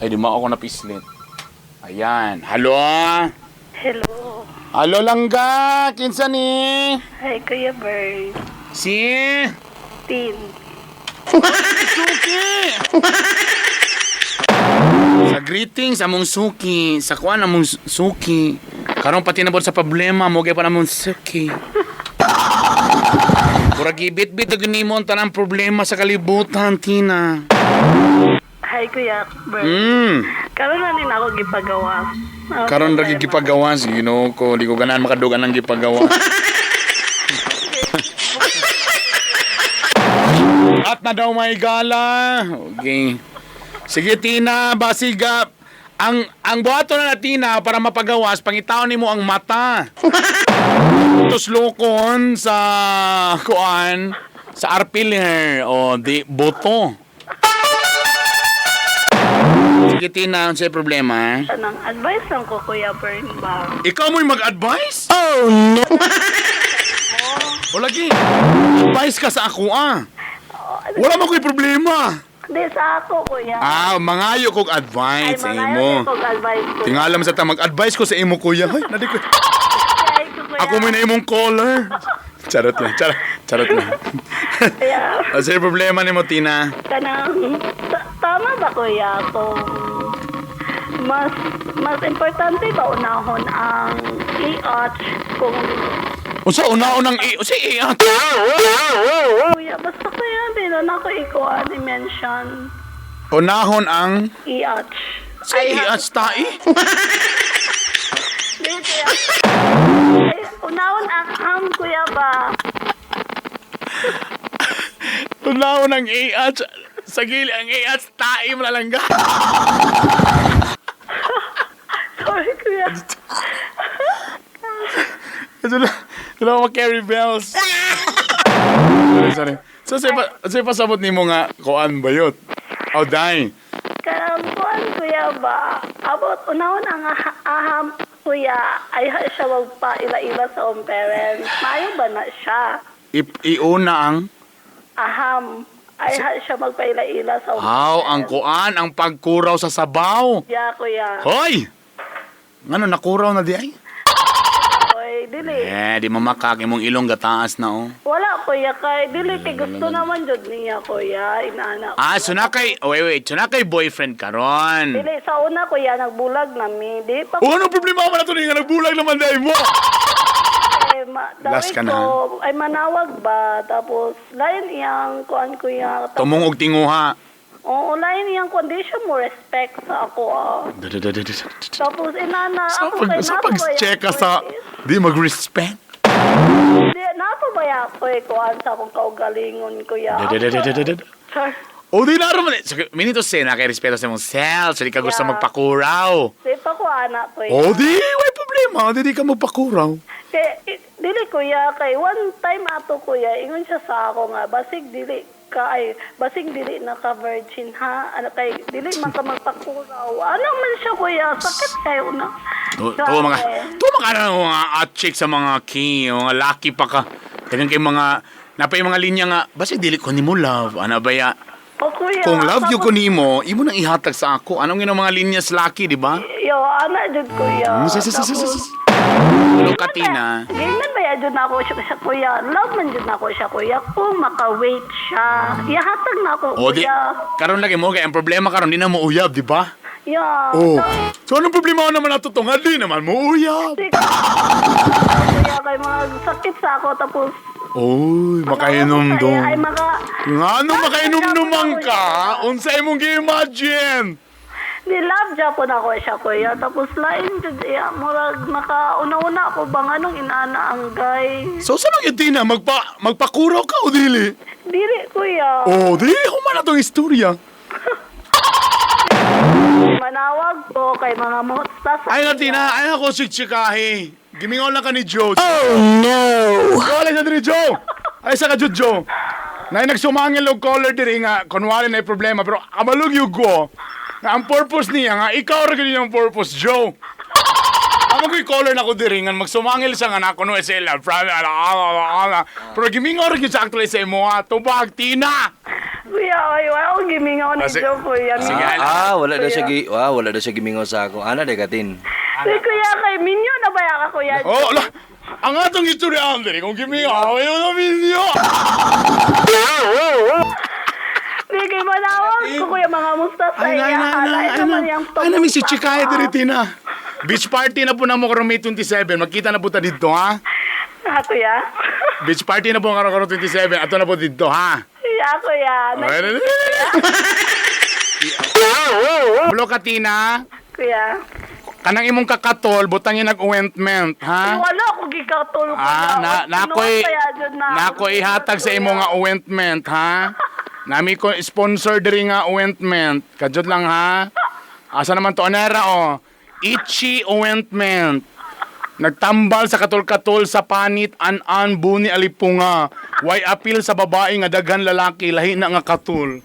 Ay, di mo ako napislit. Ayan. Halo? Hello. Halo, langga! Kinsa ni? Hi, Kuya Bird. Si? Tin. Suki! Sa greetings, among suki. Sa kuan, among suki. Karon pati na sa problema, mo pa namong suki. Murag ibit-bit na nimo ang tanang problema sa kalibutan, Tina. Hi, Kuya Bird. Karon na din ako gipagawa. Ako Karon ra problema. gipagawa sige Ginoo ko, di ko ganahan makadugan ang gipagawa. At na daw may gala. Okay. Sige, Tina, basiga ang buhaton na na, Tina, para mapagawas, pangitaon nimo ang mata. Tuslokon sa kuan sa arpilher o di boto. Sige, Tina, unsay problema? Anong advice lang ko, Kuya Bird, ba? Ikaw mo'y mag-advise? Oh, no! O lagi, advice ka sa ako ah. Wala mo ko'y problema. Hindi, sa ako, Kuya. Ah, mangayo kog Ay, advice sa mga imo. kog advice ko. Tingala man sa ta mag-advise ko sa imo, kuya. Ay, nadi ko. Ay, ko, Kuya. Ako mo'y na imong caller. Charot lang, charot, charot lang. Kaya, Kasi problema nimo, Tina. kanang, tama ba, Kuya, kung mas mas importante ba unahon ang iot kung Unsa una-unang i usa i ah. Kuya, basta kuya, di na na ako ikuan i-mention Unahon ang iot. sa i tae. Di, kuya. Ay, unahon ang ham, kuya ba? Unahon ang i sa gili ang i tae malalangga. Sorry, kuya. Ito lang carry bells. Sorry, sorry. So, say pasabot nimo nga, kuan bayot. Oh, dai. Karampuan, kuya ba? About unahon ang aham, kuya, ay ha siya magpaila-ila sa own parents. Maayo ba na siya? Iuna ang, Aham. Ay ha siya magpaila-ila sa own how, ang kuan, ang pagkuraw sa sabaw. Yeah, kuya. Hoy! Ngano, nakuraw na di ay? Oy, dili. Eh, di mamakak, imong ilong gataas na oh. Wala, kuya, kay dili kay gusto naman jud niya, kuya, inaana. Ah, so na kay, oh, wait, wait, so na kay boyfriend karon. Dili sa una, kuya, nagbulag nami. Di pa Oh, anong problema man nato nga nagbulag naman dahil mo? eh, ma, Last dawit ka na, ko, ay manawag ba tapos lain iyang kuan, kuya. Tumong og tinguha. Oo, lain iyang kuan, di siya mo respect sa ako ah. Tapos inana Sa ako pag kay sa nato ba pag-check ka ako, sa eh. di mag-respect. Di nato ba ako eh, kuan sa akong kaugalingon, kuya. Sir, O di na naman. So, minito say na kay respeto sa imong self, so di ka gusto magpakuraw. di pa ko ana, kuya. O di, way problema, di ka magpakuraw. Kay, dili kuya, kay one time ato kuya, ingon siya sa ako nga, basig dili ka ay basig dili na ka virgin ha, ano kay dili man ka magpakuraw. Ano man siya, kuya, sakit kayo na. To mga to mga ano, mga at chick sa mga key, mga lucky pa ka. Ganyan kay mga napay mga linya nga basta dili ko nimo love, ana ba ya? O kuya, Kung love you tapos- ko nimo, imo nang ihatag sa ako. Anong ginang mga linya sa lucky, di ba? Yo, ana jud kuya. Sis. Hello, Katina. Ganyan ba ya jud na ako siya, kuya? Love man jud na ako siya, kuya. Kung maka-wait siya, ihatag na ako, O di, kuya. karon lagi mo kay ang problema karon di na mo uyab, di ba? Yeah. Oh. So anong problema naman nato to nga di naman mo uyab. Kuya, kay mga sakit sa ako tapos Oy, makainom dong. Ay, maka Nga ano makainom naman ka? Unsa imong gi-imagine? Ni love Japon ako siya, kuya. Tapos lain jud iya murag naka una-una ako bang anong inaana ang guy. So sa nang Tina magpakuraw ka o dili? Dili, kuya. Oh, di human na tong istorya. Manawag ko kay mga motsta sa Ay na Tina, ay ako siksikahi. Gimingaw lang ka ni Joe. Oh no. Wala sa diri Joe. Ay sa ka Joe, Joe. Nay nagsumangil og caller diri nga kunwari na problema pero amalog yung ko. Nga ang purpose niya nga ikaw ra gyud yung purpose, Joe. Amo ko'y caller na ko diri nga magsumangil siya nga na kuno sila. Pero gimingaw ra gyud siya actually sa imo ha. Tubag Tina. Kuya, ay, wala akong gimingaw ni Ah, Joe, kuya. sige, Ah, wala daw siya wala daw siya gimingaw sa ako. Ana de katin. Si kuya, kay minyo na ba ka, kuya? Oh, ala. Ang atong istoryahan diri kung gimingaw ayo na minyo. Di kay manawag ko, kuya, mga musta sa Ay, iya. ay, ay, Alay ay, naman ay, yung ay, nami si Chikaya diri, Tina. Beach party na po na mo karong May 27. Magkita na po ta dito, ha? Ha, kuya? Beach party na po karong karong 27. Ato na po dito, ha? Yeah, kuya. Bulo ka, Tina. Kuya. Kanang imong kakatol, butangin nag-ointment, ha? Wala ako gikatol, kuya. Ah, na nakoy Tinuod kaya dyan na. nakoy ihatag sa imo nga ointment, ha? Nami ko sponsor diri nga ointment. Kajud lang ha. Asa naman to anera oh. Itchy ointment. Nagtambal sa katol-katol sa panit an-an buni alipunga. Way apil sa babae nga daghan lalaki lahi na nga katol.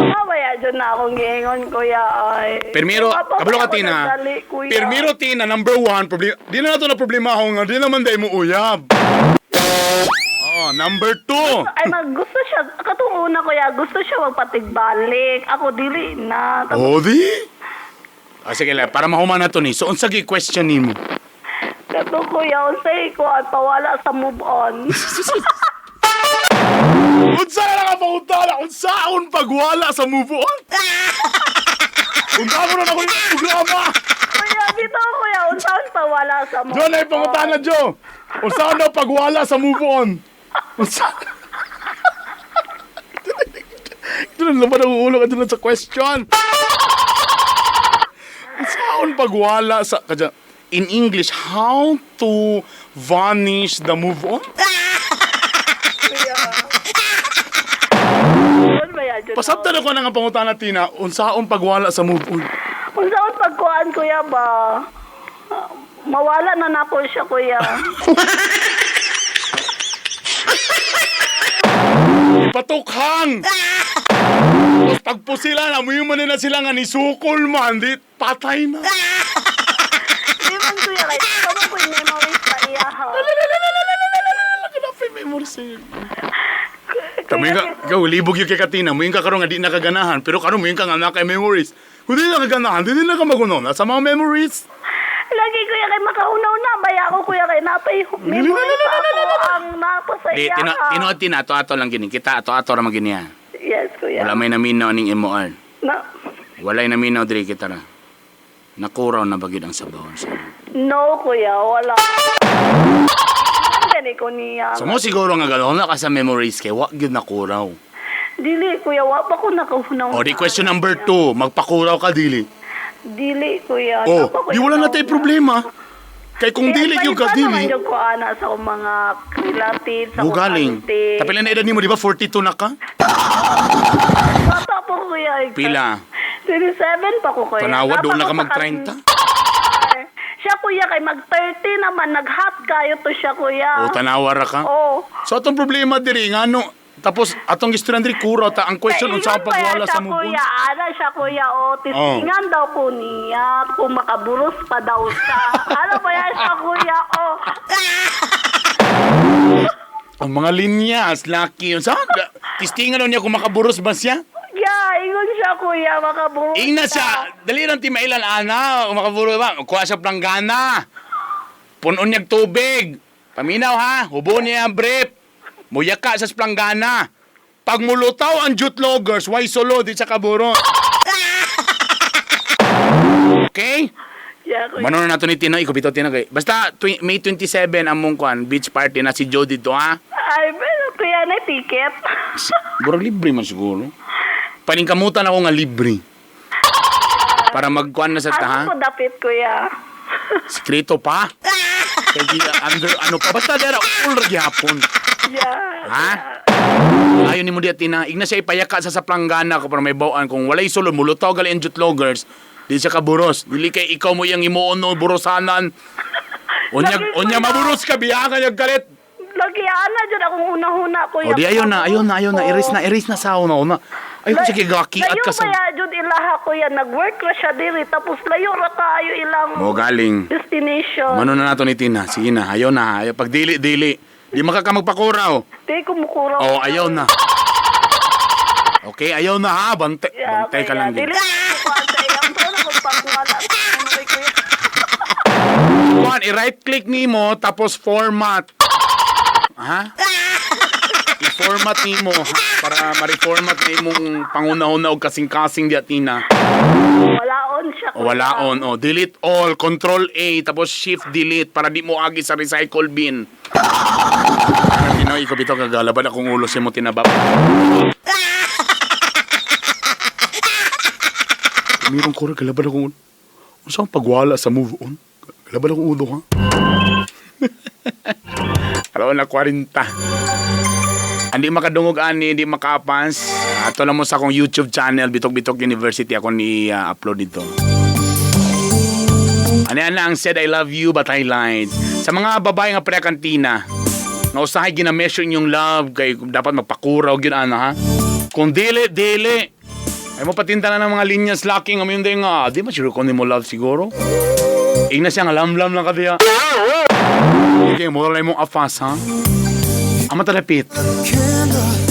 Ah, wala dyan na akong giingon, kuya. Ay. Pirmiro, Wala pa kabalo ka ako Tina. nagdali, kuya. Pirmiro Tina, number one, problema. Di na nato na problema ako nga, di naman dahil mo uyab. Oh, number two. Ay, mag gusto siya. Katong una, kuya, gusto siya magpatigbalik. Ako, dili na. Oh, di? Ah, sige lang, para mahuman na to ni. So, unsa gyud question nimo? Katong kuya, unsay ko at pawala sa move on. Unsa na lang ang pangutana? Unsa akong pagwala sa move on? Unsa mo na ako yung programa? Kuya, dito, kuya, unsa ang pawala sa move Jo, na yung pangutana, Jo. Unsa na pagwala sa move on? Unsa? Ito na laman ang ulo ka doon sa question. Unsa akong pagwala sa... Kadya, in English, how to vanish the move on? Kuya. Yun ba yan, Jun? Pasabtan ako na nga pangutana, Tina. Unsaon pagwala sa move on? Unsa ang pagkuan, kuya, ba? Mawala na nako siya, kuya. Ipatukhang! Tapos pagpusila na, muyo man na sila nga nisukol man, di patay na. Di man, kuya, kay tama ko yung memories sa iya, ha? Kinapay memory sa'yo. Tamoy ka, ikaw, libog yung kay Katina, muyo ka karon nga di nakaganahan, pero karon muyo ka nga naka memories. Kung di nakaganahan, di na ka magunon. Nasa mga memories. Lagi, kuya, kay makaunaw na. Baya ako, kuya, kay napay memories ako ang napa sa Di, iya, tino, ha? tino, tina, ato-ato lang gini. Kita, ato-ato ra magini ha. Yes, kuya. Wala may naminaw ning MOR. Na, Walay naminaw diri kita ra. Nakuraw na bagid ang sabaw. No, kuya, wala. Gani ko niya. So mo siguro nga ganoon na ka sa memories kay wa gyud nakuraw. Dili, kuya, wa pa ko nakahunaw. O di question number 2, magpakuraw ka dili. Dili, kuya. O, Napa ko di wala na tay nakahunaw. problema. Kay kung dili gyud ka Kaya naman dili, yung ko ana sa akong mga relatives, sa akong bugaling. auntie. Tapila na edad nimo di ba 42 na ka? Bata po, kuya. Pila? 27 pa ko, kuya. Tanawa Napa doon na ko ka sa mag 30. Siya, kuya, kay mag 30 naman. Nag-hot kayo to siya, kuya. O tanawa ra ka. Oo. So atong problema diri ngano tapos atong gisturan diri kuraw ta ang question unsa ang Kaiingon pa yan pagwala siya, sa move on? Kuya, ana siya, kuya, o, tistingan daw po niya kung makaburos pa daw siya. Ano ba yan siya, kuya, o? Ang mga linyas, laki yun. Sa tistingan daw niya kung makaburos ba siya? Yeah, ingon siya, kuya, makaburos Ingna siya, dali lang timailan ana, kung makaburo ba, kuha siya planggana. Punon niyag tubig. Paminaw ha, hubo niya ang brief. Muyaka sa planggana. Pag mulutaw ang jute loggers, why solo di sa kaburo. Okay? Yeah, kuya. Mano na nato ni Tino, ikaw bitaw Tino kay. Basta May 27 ang mong kuan, beach party na si Joe dito ha. Ay, pero kuya, na ticket. Burag libre man siguro. Paningkamutan ako nga libre. Para magkuan na sa ta ha. Ano po dapit, kuya? Sekreto pa. Kay di under ano pa basta dara all ra gyapon. Yeah. Ha? Ayon nimo di Tina, igna siya ipayaka sa planggana ko para may bawaan kung walay sulod mulutaw gali ang jutloggers. Di siya kaburos. Dili kay ikaw mo iyang imuon no burosanan. Unya Lagi, unya kuya. maburos ka biya ka yung galit. Lagi, ana, dyan akong una-huna, kuya. O di ayon na, ayon na, ayon na, erase na, erase na sa una una. Ay ko sige gaki at Layo ka sa ba ya, jud ilaha, kuya, nag-work ra siya diri, tapos layo ra kaayo ilang Mo galing. destination. Mano na nato ni Tina. Sige na, ayaw na. Ayaw. Pag dili, dili. Di maka ka magpakuraw. Di ko mukuraw. Oh, ayaw na. Okay, ayaw na ha. Bante, Yeah, bantay ka lang kuya. din. Dili ko kuan sa iyang to na kung pagwala. Ano kuya? Juan, i-right click nimo tapos format. Ha? I-format nimo ha? Para ma-reformat na imong pangunahon na og kasing-kasing di atina. Wala on siya. O wala on. O, delete all, control A, tapos shift delete para di mo agi sa recycle bin. Pinoy, ikaw bitaw kagalaban akong ulo sa mo tinabab. Mirong kura, galaban akong ulo. Unsa ang pagwala sa move on? Galaban akong ulo, ha? Alaw na 40. Hindi makadungog ani, hindi makapas. Ato lang mo sa akong YouTube channel, Bitok Bitok University, ako ni upload dito. Ano yan ang said I love you but I lied. Sa mga babae nga pre-kantina, nga usahay gina-measure inyong love kay dapat magpakuraw gyud ana ha. Kung dili dili ay mo patinta na ng mga linyas locking ang yun nga di man sure kung mo love siguro. Ingna siya nga lamlam lang ka diya. Okay, mo lang imong afas ha. Ama talapit. Candle.